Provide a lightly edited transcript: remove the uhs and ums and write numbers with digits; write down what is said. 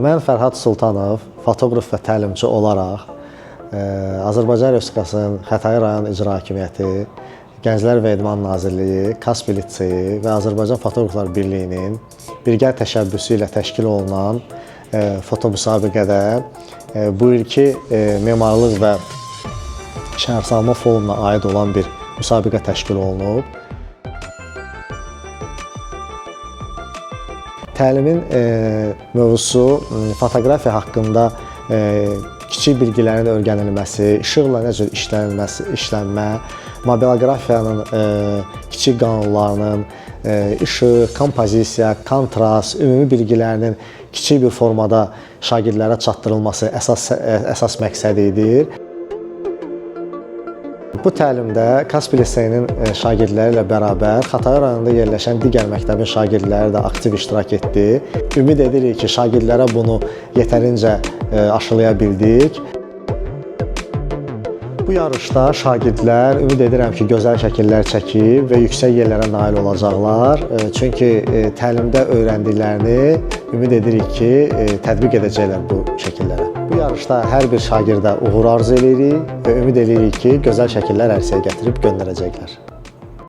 Mən Fərhad Sultanov, fotoqraf və təlimçi olaraq Azərbaycan Respublikasının Xətai rayon İcra Hakimiyyəti, Gənclər və İdman Nazirliyi, Kaspi Liseyi və Azərbaycan Fotoqraflar Birliyinin birgə təşəbbüsü ilə təşkil olunan fotomüsabiqədə bu ilki memarlıq və şəhərsalma forumuna aid olan bir müsabiqə təşkil olunub. Təlimin mövzusu fotoqrafiya haqqında kiçik bilgilərin öyrənilməsi, işıqla nə cür işlənilməsi, işlənmə, mobiloqrafiyanın kiçik qanunlarının, işıq, kompozisiya, kontrast, ümumi bilgilərinin kiçik bir formada şagirdlərə çatdırılması əsas məqsədi idi. Bu təlimdə Kaspi Liseyinin şagirdləri ilə bərabər Xətai rayonunda yerləşən digər məktəbin şagirdləri də aktiv iştirak etdi. Ümid edirik ki, şagirdlərə bunu yetərincə aşılaya bildik. Bu yarışda şagirdlər ümid edirəm ki, gözəl şəkillər çəkib və yüksək yerlərə nail olacaqlar. Çünki təlimdə öyrəndiklərini ümid edirik ki, tətbiq edəcəklər bu şəkillərə. Bu yarışda hər bir şagirdə uğur arzu edirik və ümid edirik ki, gözəl şəkillər ərsəyə gətirib göndərəcəklər.